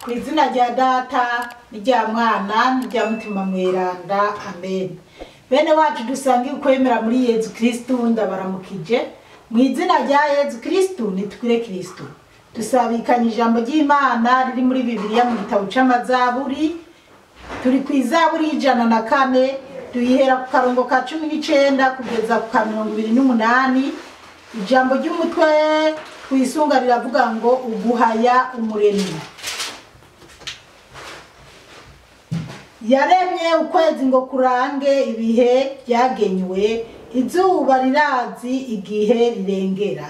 Ku izina rya Data n'irya Mwana n'irya Mutima Mweranda, amen. Bene wacu dusangiye ukwemera muri Yezu Kristu, ndabaramukije mu izina rya Yezu Kristu. Nitwire Kristu. Dusabikanye ijambo ry'Imana riri muri Bibiliya mu gitabo c'Amazaburi. Turi ku izaburi y'104, tuyihera ku karongo ka 19 kugeza ku ka 28. Ijambo ry'umutwe twisunga riravuga ngo uguhaya umuremyi. Yaremye ukwezi ngo kurange ibihe byagenywe, izuba rirazi igihe rirengera.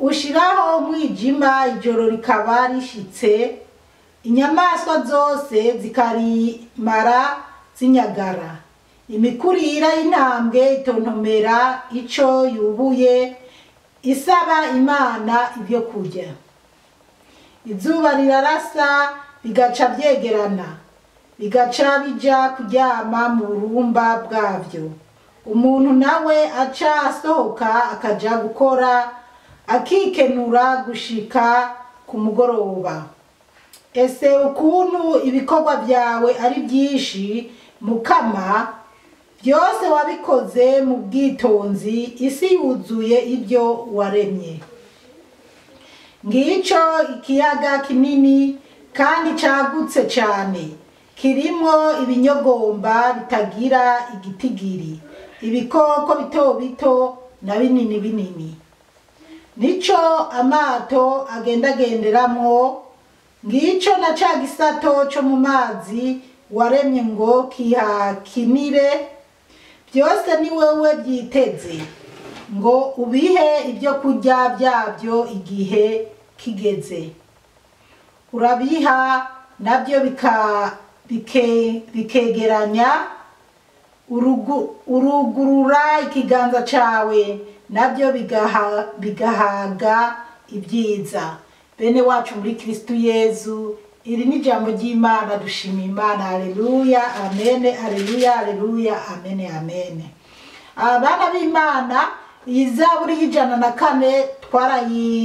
Ushiraho umwijima, ijoro rikaba rishitse, inyamaswa zose zikarimara zinyagara. Imikurira y'intambwe itontomera ico yubuye, isaba Imana ibyo kurya. Izuba rirarasa bigaca byegerana, bigaca bija kuryama mu burumba bwavyo. Umuntu nawe aca asohoka akaja gukora, akikenura gushika ku mugoroba. Ese ukuntu ibikorwa byawe ari byinshi, Mukama, byose wabikoze mu bwitonzi, isi yuzuye ibyo waremye. Ngico ikiyaga kinini kandi cagutse cane, kirimwo ibinyogomba bitagira igitigiri, ibikoko bito bito na binini binini. Nico amato agendagenderamwo, ngico na ca gisato co mu mazi waremye ngo kihakinire. Byose ni wewe byiteze, ngo ubihe ibyo kurya byabyo igihe kigeze. Urabiha nabyo bikegeranya, urugurura ikiganza cawe nabyo bigahaga ibyiza. Bene wacu muri Kristu Yezu, iri ni ijambo ry'Imana. Dushima Imana. Haleluya, amene, haleluya, haleluya, amene, amene. Abana b'Imana, iyi zaburi y'104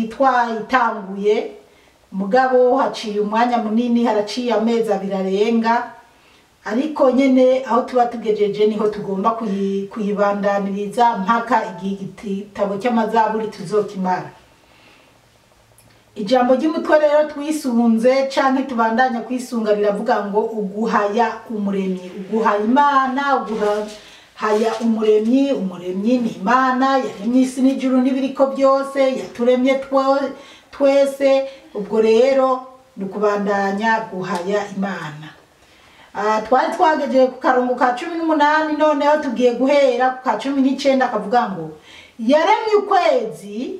twayitanguye, mugabo haciye umwanya munini, haraciye amezi 2 arenga, ariko nyene aho tuba tugejeje niho tugomba kuyibandaniriza mpaka igihe igitabo cy'amazaburi tuzokimara. Ijambo ry'umutwe rero twisunze canke tubandanya kwisunga riravuga ngo uguhaya umuremyi, uguhaya Imana, uguhaya umuremyi. Umuremyi ni Imana yaremye isi n'ijuru n'ibiriko byose, yaturemye twese. Ubwo rero ni ukubandanya guhaya Imana. Twari twagejeje ku karongo ka 18, noneho tugiye guhera ku ka 19, akavuga ngo yaremye ukwezi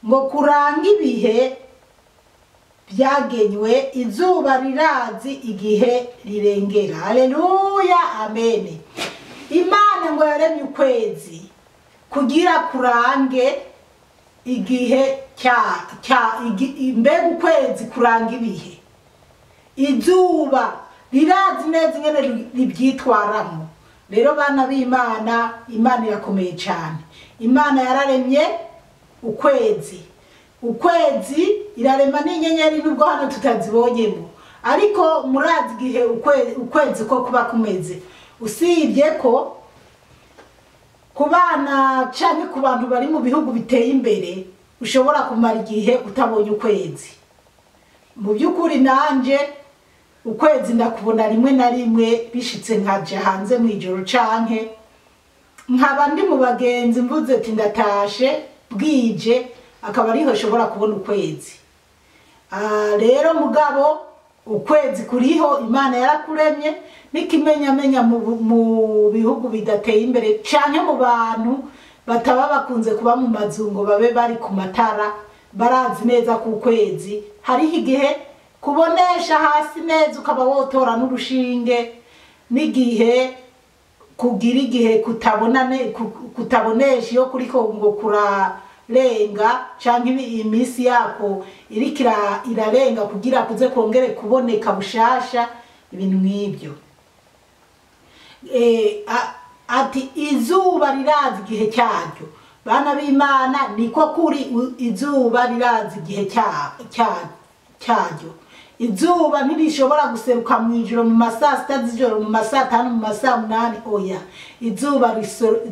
ngo kuranga ibihe byagenywe, izuba rirazi igihe rirengera. Haleluya, amen. Imana ngo yaremye ukwezi kugira kurange igihe mbega ukwezi kuranga ibihe. Izuba rirazi neza ingene ribyitwaramo. Rero bana b'Imana, Imana irakomeye cyane. Imana yararemye ukwezi, ukwezi irarema n'inyenyeri, nubwo hano tutazibonyemo, ariko murazi igihe ukwezi ko kuba kumeze. Usibye ko ku bana canke ku bantu bari mu bihugu biteye imbere ushobora kumara igihe utabonye ukwezi. Mu by'ukuri nanje ukwezi ndakubona rimwe na rimwe bishitse nkaja hanze mw'ijoro canke nkaba ndi mu bagenzi mvuze ati ndatashe bwije, akaba ariho shobora kubona ukwezi. Rero mugabo ukwezi kuriho, Imana yarakuremye n'ikimenyamenya mu bihugu bidateye imbere canke mu bantu bataba bakunze kuba mu mazu ngo babe bari ku matara, barazi neza ku kwezi hariho igihe kubonesha hasi neza ukaba wotora n'urushinge, n'igihe kugira igihe kutabonesha iyo kuriko ngo kurarenga canke iminsi yako iriko irarenga kugira kuze kongere kuboneka bushasha, ibintu nk'ibyo. Ati izuba rirazi igihe cyaryo. Bana b'Imana, niko kuri, izuba rirazi igihe cyaryo. Izuba ntirishobora guseruka mu ijoro, mu masaa 6 z'ijoro, mu masaa 5, mu masaa 8, oya. Izuba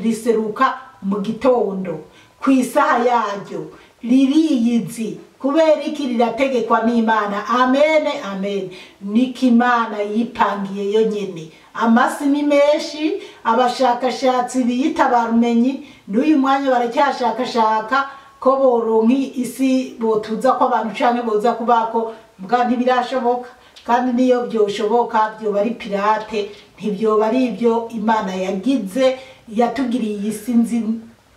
riseruka mu gitondo ku isaha yaryo, ririyizi. Kubera iki? Rirategekwa n'Imana. Amen, amen. Niko Imana yipangiye yonyene. Amasi ni menshi, abashakashatsi biyita barumenyi n'uyu mwanya baracyashakashaka ko boronka isi botuza ko abantu canke boza kubako, mbwa ntibirashoboka. Kandi niyo byoshoboka byoba ari pirate, ntibyoba ari ibyo Imana yagize. Yatugiriye isi nzi,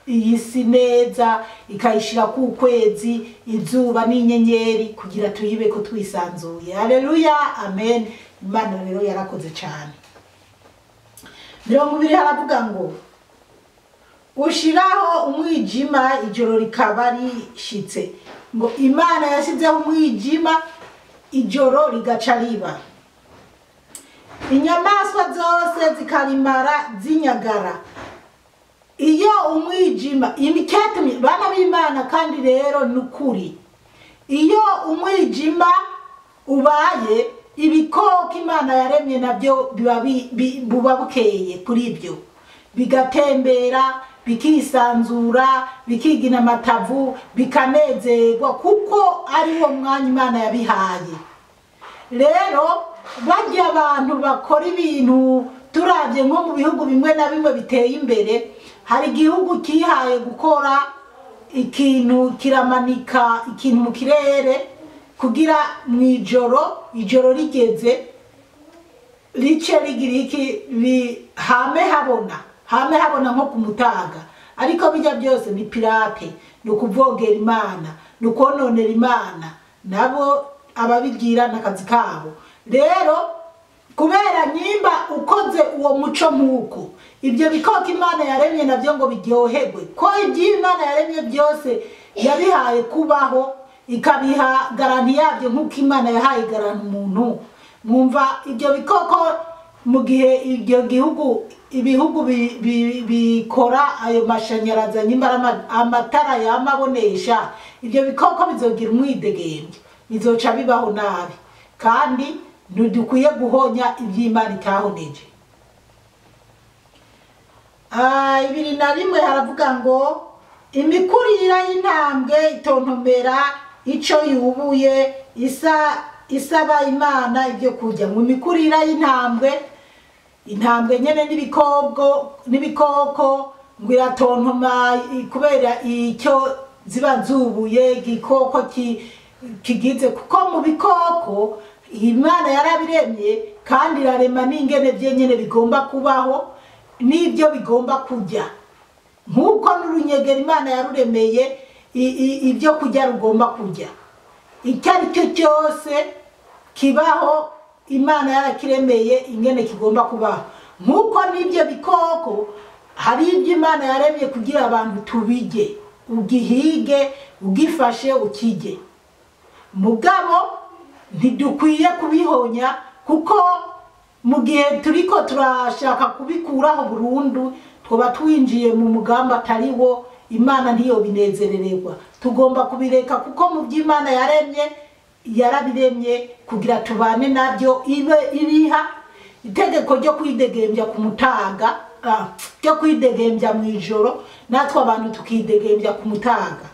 iyi si neza, ikayishira ku kwezi, izuba n'inyenyeri, kugira tuyibe ko twisanzuye. Haleluya, amen. Imana rero yarakoze cyane. 20 haravuga ngo ushiraho umwijima, ijoro rikaba rishitse. Ngo Imana yashyizeho umwijima, ijoro rigaca riba, inyamaswa zose zikarimara zinyagara. Iyo umwijima imicyatumye, bana b'Imana, kandi rero ni ukuri, iyo umwijima ubaye, ibikoko Imana yaremye nabyo biba buba bukeye kuri byo, bigatembera, bikisanzura, bikigina amatavu, bikanezerwa, kuko ari wo mwanya Imana yabihaye. Rero bajya abantu bakora ibintu, turabye nko mu bihugu bimwe na bimwe biteye imbere, hari igihugu kihaye gukora ikintu, kiramanika ikintu mu kirere kugira mu ijoro, ijoro rigeze, rice rigira iki, hame habona, hame habona nko ku mutaga. Ariko bijya byose ni pirate, ni ukuvogera Imana, ni ukononera Imana, nabo ababigira n'akazi kabo. Rero kubera nyimba ukoze uwo muco nk'uko, ibyo bikoko Imana yaremye nabyo ngo biryoherwe, ko ibyo Imana yaremye byose yabihaye kubaho, ikabiha garanti yabyo nk'uko Imana yahaye garanti umuntu. Mwumva ibyo bikoko mu gihe ibyo gihugu, ibihugu bikora ayo mashanyarazi, nyimba amatara yamabonesha, ibyo bikoko bizogira umwidegembyo, bizoca bibaho nabi. Kandi ntidukwiye guhonya iby'Imana itahoneje. 21 haravuga ngo imikurira y'intambwe itontomera ico yubuye, isa isaba Imana ibyo kurya. Ngo imikurira y'intambwe, intambwe nyene n'ibikoko, ngo iratontoma kubera icyo ziba zubuye, igikoko kigize. Kuko mu bikoko Imana yarabiremye, kandi irarema n'ingene byenyene bigomba kubaho n'ibyo bigomba kurya, nk'uko n'urunyegera Imana yaruremeye ibyo kurya rugomba kurya. Icyo ari cyo cyose kibaho Imana yarakiremeye ingene kigomba kubaho. Nk'uko n'ibyo bikoko hari ibyo Imana yaremye kugira abantu tubige, ugihige, ugifashe, ukige. Mugabo ntidukwiye kubihonya, kuko mu gihe turiko turashaka kubikuraho burundu, twoba twinjiye mu mugamba atari wo, Imana ntiyobinezerererwa. Tugomba kubireka, kuko mu by'Imana yaremye, yarabiremye kugira tubane nabyo. Ibe ibiha itegeko ryo kwidegembya ku mutaga, ryo kwidegembya mu ijoro, natwe abantu tukidegembya ku mutaga.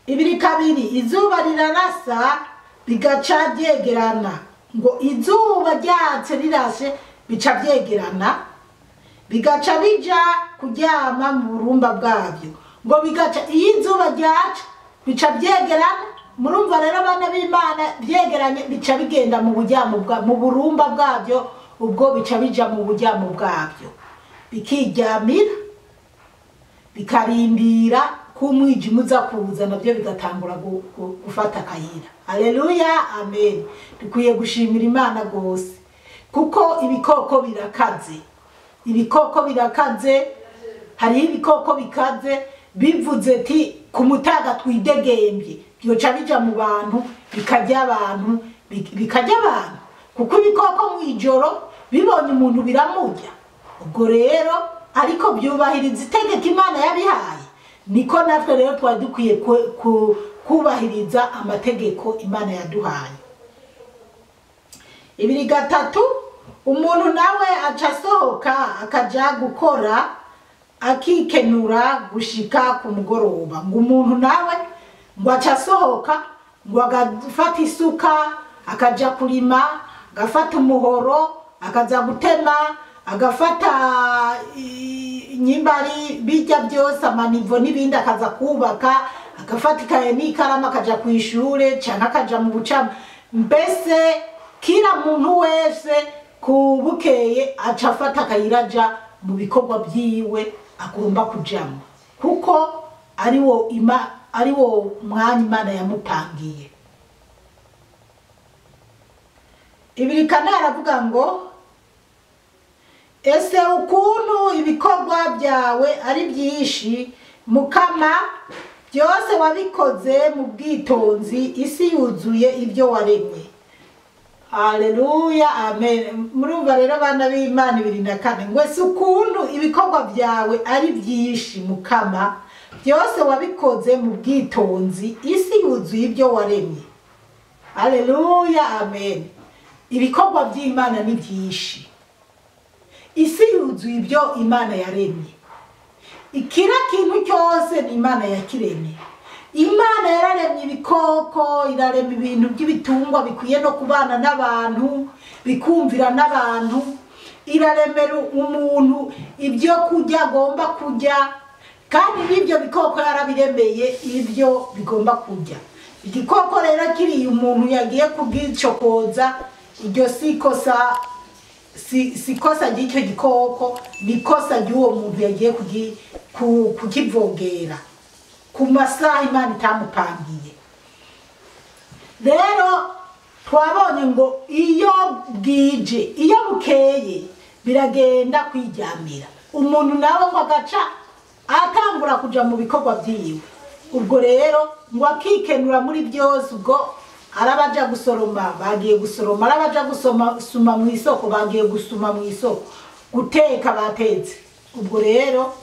22 izuba rirarasa bigaca byegerana. Ngo izuba ryatse rirashe bica byegerana, bigaca bija kuryama mu burumba bwabyo. Ngo bigaca, iyo izuba ryaca bica byegerana. Murumva rero abana b'Imana, byegeranye bica bigenda mu buryamo bwa, mu burumba bwabyo, ubwo bica bija mu buryamo bwabyo, bikiryamira, bikarindira ko umwijima uza kuza, nabyo bigatangura gufata akayira. Haleluya, amen. Dukwiye gushimira Imana rwose, kuko ibikoko birakaze, ibikoko birakaze. Hariho ibikoko bikaze, bivuze ati ku mutaga twidegembye, byoca bija mu bantu, bikarya abantu, bikarya abantu, kuko ibikoko mu ijoro bibonye umuntu biramurya. Ubwo rero Ariko byubahiriza itegeko Imana yabihaye. Niko natwe rero twari dukwiye kubahiriza amategeko Imana yaduhaye. 2:3 umuntu nawe aca asohoka akaja gukora akikenura gushika ku mugoroba. Ngo umuntu nawe ngo aca asohoka ngo agafata isuka akaja kurima, agafata umuhoro akaza gutema, agafata nyimbari bijya byose amanivo n'ibindi akaza kubaka, agafata ikaye n'ikaramu akaja ku ishure canke akaja mu bucama. Mbese kila muntu wese kubukeye aca afata akayiraja mu bikorwa byiwe agomba kujamo, kuko ariwo mwanya Imana yamupangiye. 2:4 aravuga ngo ese ukuntu ibikorwa byawe ari byinshi Mukama, byose wabikoze mu bwitonzi, isi yuzuye ibyo waremye. Haleluya, amen. Murumva rero bana b'Imana 2:4 ngo ese ukuntu ibikorwa byawe ari byinshi Mukama, byose wabikoze mu bwitonzi, isi yuzuye ibyo waremye. Haleluya, amen. Ibikorwa by'Imana ni byinshi, isi yuzuye ibyo Imana yaremye. Ikira kintu cyose ni Imana yakiremye. Imana yararemye ibikoko, irarema ibintu by'ibitungwa bikwiye no kubana n'abantu, bikumvira n'abantu. Iraremera umuntu ibyo kurya agomba kurya, kandi n'ibyo bikoko yarabiremeye ibyo bigomba kurya. Igikoko rero kiriye umuntu yagiye kugicokoza, iryo si kosa, si kosa ry'icyo gikoko, ni kosa ry'uwo muntu yagiye kukivogera ku masaha Imana itamupangiye. Rero twabonye ngo iyo bwije, iyo bukeye biragenda kwiryamira, umuntu nawe ngo agaca atangura kuja mu bikorwa byiwe. Ubwo rero ngo akikenura muri byose, ubwo arabaja gusoroma bagiye gusoroma, arabaja gusoma mu isoko bagiye gusuma mu isoko, guteka batetse. Ubwo rero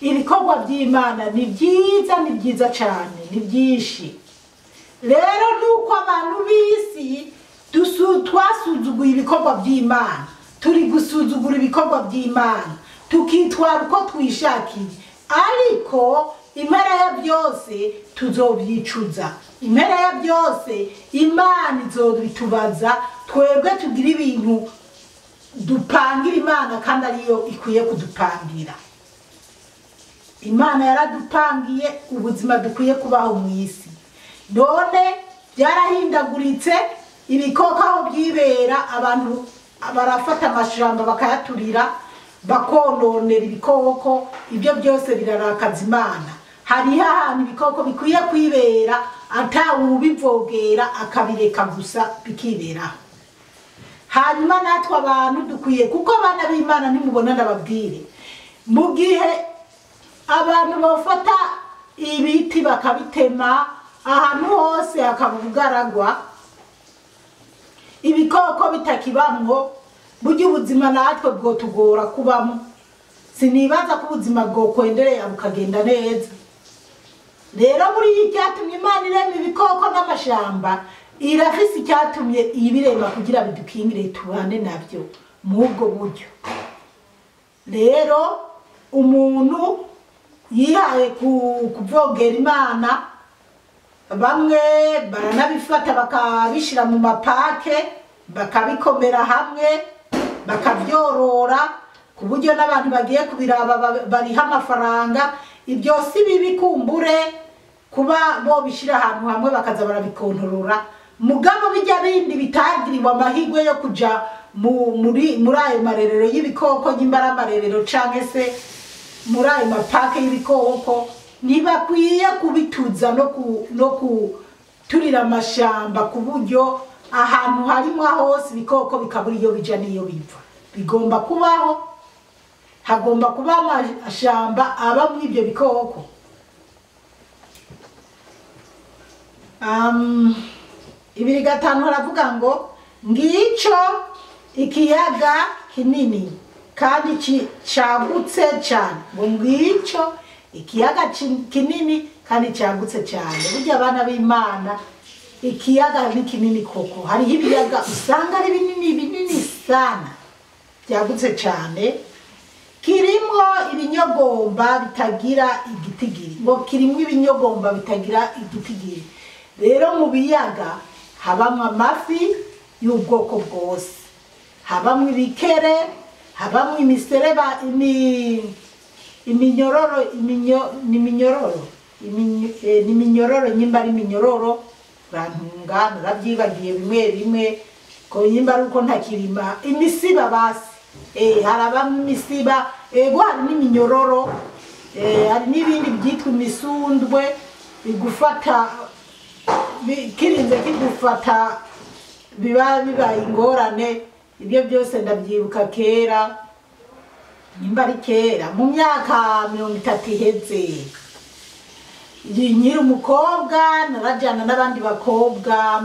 ibikorwa by'Imana ni byiza, ni byiza cyane, ni byinshi. Rero nuko abantu b'isi twasuzuguye ibikorwa by'Imana, turi gusuzugura ibikorwa by'Imana, tukitwara uko twishakiye, ariko impera ya byose tuzobyicuza. Impera ya byose Imana izobitubaza, twebwe tugira ibintu dupangira Imana kandi ariyo ikwiye kudupangira. Imana yaradupangiye ubuzima dukwiye kubaho mu isi. None byarahindaguritse, ibikoko aho byibera abantu barafata amashamba bakayaturira, bakononera ibikoko, ibyo byose birarakaza Imana. Hariho ahantu ibikoko bikwiye kwibera atawubivogera akabireka gusa bikiberaho. Hanyuma natwe abantu dukwiye, kuko abana b'Imana ntimubona ndababwire, mu gihe abantu bafata ibiti bakabitema ahantu hose hakaba ubugaragwa, ibikoko bitakibamwo, burya ubuzima natwe bwotugora kubamo. Sinibaza ko ubuzima bwokwenderera bukagenda neza. Rero buriya icyatumye Imana irema ibikoko n'amashamba, irafise icyatumye ibirema kugira bidukingire tubane nabyo mw'ubwo buryo. Rero umuntu yihaye kuvogera Imana, bamwe baranabifata bakabishira mu mapake, bakabikomera hamwe, bakavyorora ku buryo n'abantu bagiye kubiraba bariha amafaranga. Ibyo si bibi kumbure kuba bo bishira ahantu hamwe bakaza barabikontorora, mugabo bijya bindi bitagiriwe amahirwe yo kuja muri ayo marerero y'ibikoko, nyimbara amarerero canke se muri ayo mapake y'ibikoko, ntibakwiye kubituza no kuturira amashamba ku buryo ahantu harimwo hose ibikoko bikabura iyo bija n'iyo biva. Bigomba kubaho, hagomba kuba amashamba abamwo ibyo bikoko. 2:5 haravuga ngo ngico ikiyaga kinini kandi cagutse cyane. Ngo ngicyo ikiyaga kinini kandi cyagutse cyane. Burya abana b'Imana ikiyaga ni kinini koko. Hariho ibiyaga usanga ari binini binini sana byagutse cyane. Kirimo ibinyogomba bitagira igitigiri. Ngo kirimo ibinyogomba bitagira igitigiri. Rero mu biyaga habamwo amafi y'ubwoko bwose, habamwo ibikere, habamwo imisereba, iminyororo, iminyororo nyimba ari iminyororo, urantunga narabyibagiye bimwe bimwe ko nyimba ari uko ntakirima imisiba basi. Harabamwo imisiba, ego hari n'iminyororo, hari n'ibindi byitwa imisundwe bigufata, kirinze kigufata biba bibaye ingorane. Ibyo byose ndabyibuka kera, nimba ari kera mu myaka 30 iheze. Nkiri umukobwa narajyana n'abandi bakobwa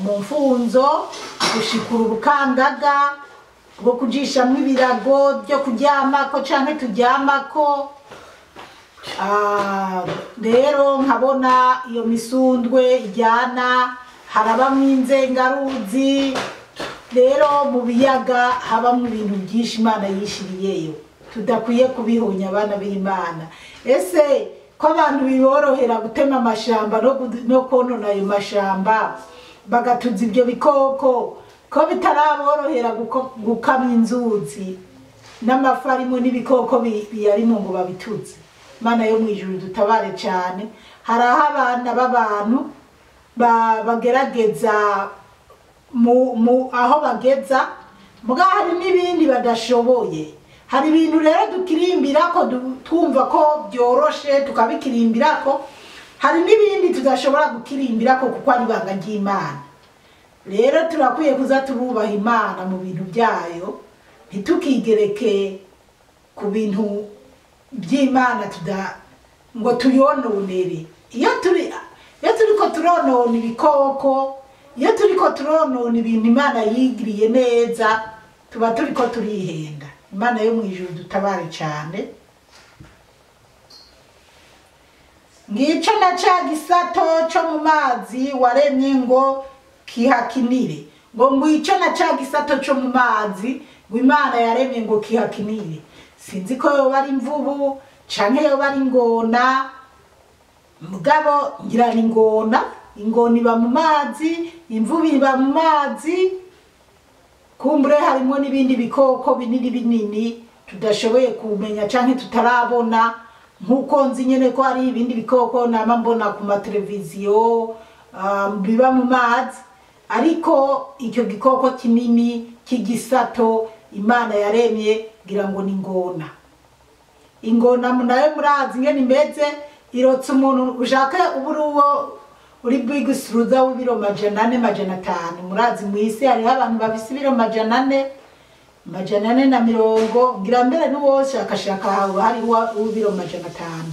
mu mfunzo gushikura ubukangaga bwo kujishamwo ibirago byo kuryamako canke turyamako. Rero nkabona iyo misundwe ijyana, harabamwo inzengaruzi. Rero mu biyaga habamwo ibintu byinshi Imana yishiriyeyo tudakwiye kubihonya abana b'Imana. Ese ko abantu biborohera gutema amashamba no konona ayo mashamba bagatuza ibyo bikoko, ko bitaraborohera gukamya inzuzi n'amafi arimo n'ibikoko biyarimo ngo babituze? Imana yo mu ijuru dutabare cyane. Hari aho abana b'abantu bagerageza aho bageza, muga hari n'ibindi badashoboye. Hari ibintu rero dukirimbirako twumva ko byoroshe tukabikirimbirako, hari n'ibindi tudashobora gukirimbirako kuko ari ibanga ry'Imana. Rero turakwiye kuza turubaha Imana mu bintu byayo, ntitukigereke ku bintu by'Imana ngo tuyononere. Iyo turiko turonona ibikoko, iyo turiko turonona ibintu Imana yigiriye neza, tuba turiko turihenda. Imana yo mu ijuru dutabare cyane. Ngico na ca gisato co mu mazi waremye ngo kihakinire. Ngo ngwico na ca gisato co mu mazi ngo Imana yaremye ngo kihakinire. Sinzi ko yoba ari imvubu canke yoba ari ingona, mugabo ngira ni ingona. Ingona iba mu mazi, imvubu iba mu mazi, kumbure harimo n'ibindi bikoko binini binini tudashoboye kumenya canke tutarabona. Nkuko nzi nyene ko hari ibindi bikoko nama mbona ku mateleviziyo biba mu mazi, ariko icyo gikoko kinini cy'igisato Imana yaremye ngira ngo ni ingona. Ingona nayo murazi ngene imeze, irotse umuntu ushaka uburi uwo uri bwigusuruza w'ibiro 400 500. Murazi mw'isi hariho abantu bafise ibiro 400 450, ngira mbere n'uwose akashaka haba hari uw'ibiro 500.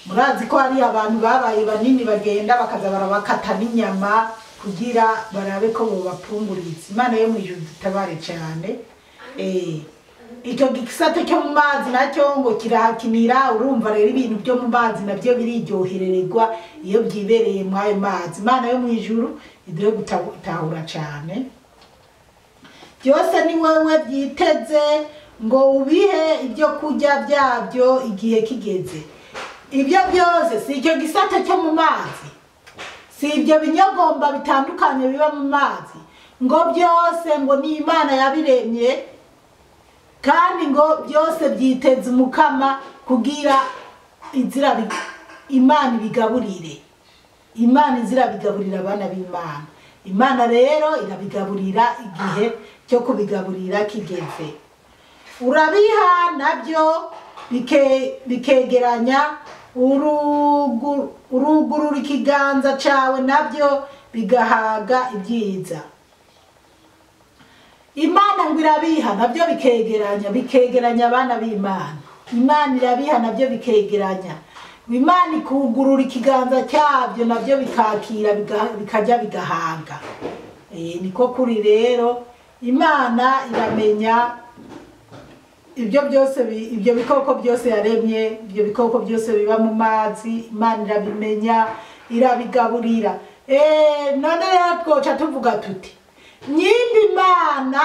Murazi ko hari abantu babaye banini bagenda bakaza barabakata n'inyama kugira barabe ko bobapfunguriza. Imana yo mu ijuru dutabare cyane. Icyo gisate cyo mu mazi nacyo ngo kirahakinira. Urumva rero ibintu byo mu mazi nabyo biriryoherererwa iyo byibereye mu ayo mazi. Imana yo mu ijuru iduhe gutahura cyane. Byose ni wewe byiteze ngo ubihe ibyo kurya byabyo igihe kigeze. Ibyo byose si icyo gisate cyo mu mazi, si ibyo binyogomba bitandukanye biba mu mazi, ngo byose ngo ni Imana yabiremye, kandi ngo byose byiteze umukama kugira inzira Imana ibigaburire. Imana izira bigaburira abana b'Imana. Imana rero irabigaburira igihe cyo kubigaburira kigeze. Urabiha nabyo bikegeranya, urugurura ikiganza cawe nabyo bigahaga ibyiza. Imana ngo irabiha nabyo bikegeranya, bikegeranya abana b'Imana. Imana irabiha nabyo bikegeranya. Imana ikugurura ikiganza cyabyo nabyo bikakira bikajya bigahaga. Niko kuri rero Imana iramenya Ibyo byose, ibyo bikoko byose yaremye, ibyo bikoko byose biba mu mazi, Imana irabimenya, irabigaburira. None rero twoca tuvuga tuti nyimba Imana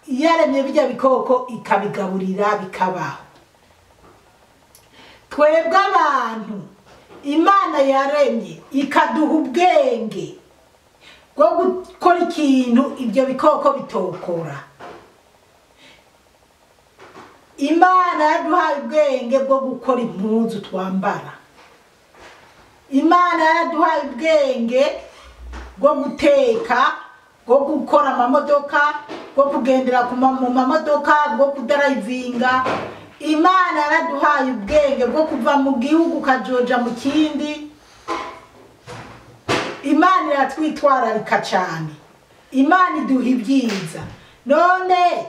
yaremye bijya bikoko ikabigaburira bikabaho, twebwe abantu Imana yaremye ikaduha ubwenge bwo gukora ikintu ibyo bikoko bitokora. Imana yaduhaye ubwenge bwo gukora impuzu twambara. Imana yaduhaye ubwenge bwo guteka, bwo gukora amamodoka, bwo kugendera mu mamodoka, bwo kudarayivinga. Imana yaraduhaye ubwenge bwo kuva mu gihugu ukajoja mu kindi. Imana iratwitwararika cyane, Imana iduha ibyiza. None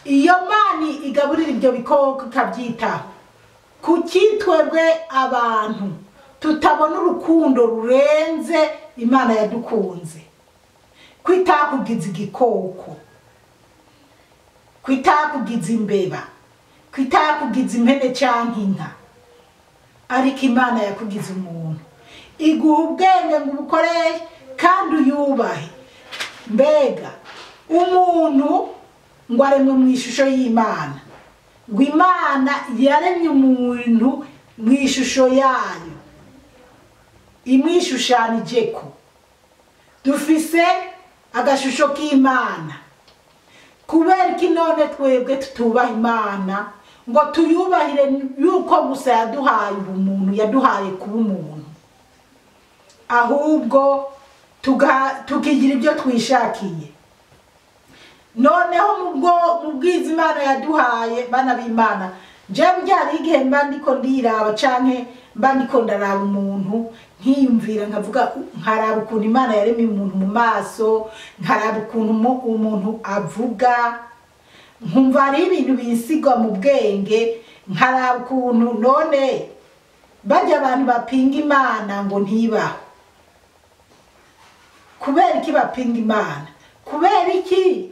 iyo Mana igaburira ibyo bikoko ikabyitaho, kuki twebwe abantu tutabona urukundo rurenze Imana yadukunze? Kwitakugiza igikoko, kwitakugiza imbeba, kwitakugiza impene canke inka, ariko Imana yakugize umuntu, iguha ubwenge ngo ubukoreshe kandi uyubahe. Mbega umuntu ngo aremwe mu ishusho y'Imana, ngo Imana yaremye umuntu mu ishusho yayo, imwishushanijeko. Dufise agashusho k'Imana. Kubera iki none twebwe tutubaha Imana ngo tuyubahire yuko gusa yaduhaye ubumuntu, yaduhaye kuba umuntu, ahubwo tukigira ibyo twishakiye? Noneho mu bwiza Imana yaduhaye, bana b'Imana, jewe byari igihe mba ndiko ndiraba canke mba ndiko ndaraba umuntu, nkiyumvira nkavuga, nkaraba ukuntu Imana yaremye umuntu mu maso, nkaraba ukuntu umuntu avuga, nkumva ari ibintu binsigwa mu bwenge, nkaraba ukuntu none bajya abantu bapinga Imana ngo ntibaho. Kubera iki bapinga Imana? Kubera iki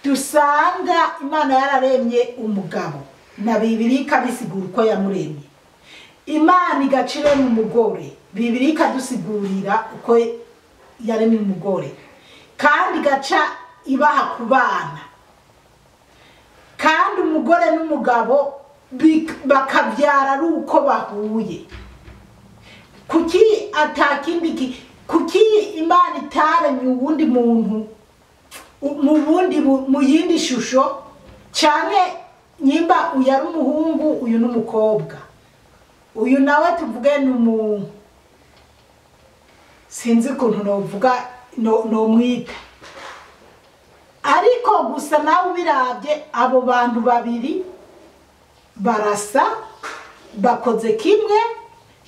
dusanga Imana yararemye umugabo na Bibiliya ikabisigura uko yamuremye, Imana igacire mu mugore, Bibiliya ikadusigurira uko yaremye umugore, kandi igaca ibaha ku bana, kandi umugore n'umugabo bakabyara ari uko bahuye. Kuki atakindi? Kuki Imana itaremye uwundi muntu mu bundi mu yindi shusho? Cyane nyimba uyu ari umuhungu, uyu n'umukobwa, uyu nawe tuvuge ni sinzi ukuntu novuga nomwita, ariko gusa nawe ubirabye abo bantu babiri barasa, bakoze kimwe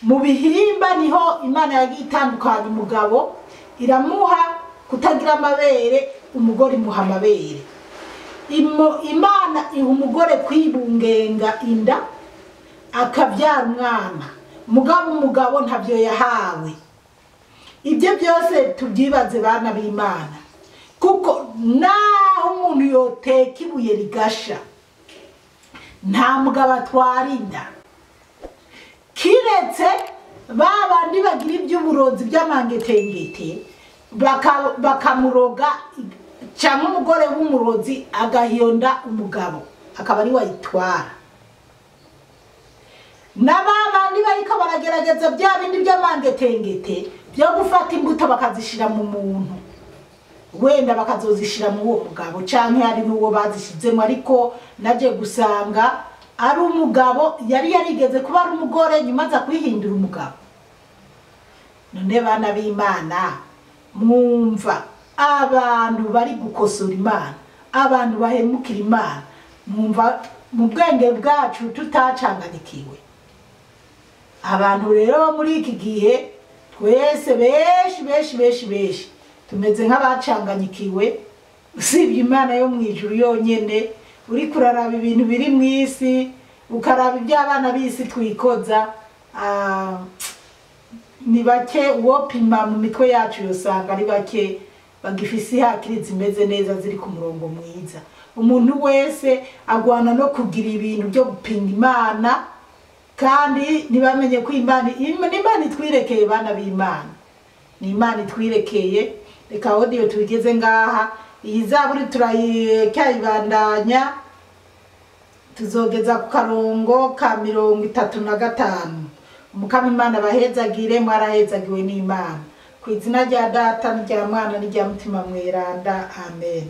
mu bihimba. Niho Imana yagiye itandukanya umugabo iramuha kutagira amabere, umugore imuha amabere. Imana iha umugore kwibungenga inda akabyara umwana, mugabo umugabo ntabyo yahawe. Ibyo byose tubyibaze bana b'Imana, kuko naho umuntu yoteka ibuye rigasha, nta mugabo atwara inda, kiretse ba bandi bagira iby'uburozi by'amangetengete bakamuroga, cyangwa umugore w'umurozi agahiyonda umugabo akaba ari wayitwara. Na ba bandi bariko baragerageza bya bindi by'amangetengete byo gufata imbuto bakazishira mu muntu, wenda bakazozishira mu uwo mugabo, canke hari n'uwo bazishizemo, ariko naje gusanga ari umugabo yari yarigeze kuba ari umugore, nyuma aza kwihindura umugabo. None bana b'Imana, mwumva abantu bari gukosora Imana, abantu bahemukira Imana, mwumva mu bwenge bwacu tutacanganikiwe? Abantu rero muri iki gihe twese benshi benshi benshi benshi tumeze nk'abacanganyikiwe, usibye Imana yo mu ijuru yonyene. Uri kuraraba ibintu biri mu isi, ukaraba iby'abana b'isi twikoza, ni bake uwopima mu mitwe yacu yosanga ari bake bagifise ihakiri zimeze neza ziri ku murongo mwiza. Umuntu wese agwana no kugira ibintu byo gupinga Imana, kandi ntibamenye ko Imana Imana itwirekeye, bana b'Imana, ni Imana itwirekeye. Reka audio tubigeze ngaha. Iyi zaburi turacyayibandanya, tuzogeza ku karongo ka 35. Umukama Imana bahezagire, mwarahezagiwe n'Imana. Ku izina rya Data n'irya Mwana n'irya Mutima Mweranda, amen.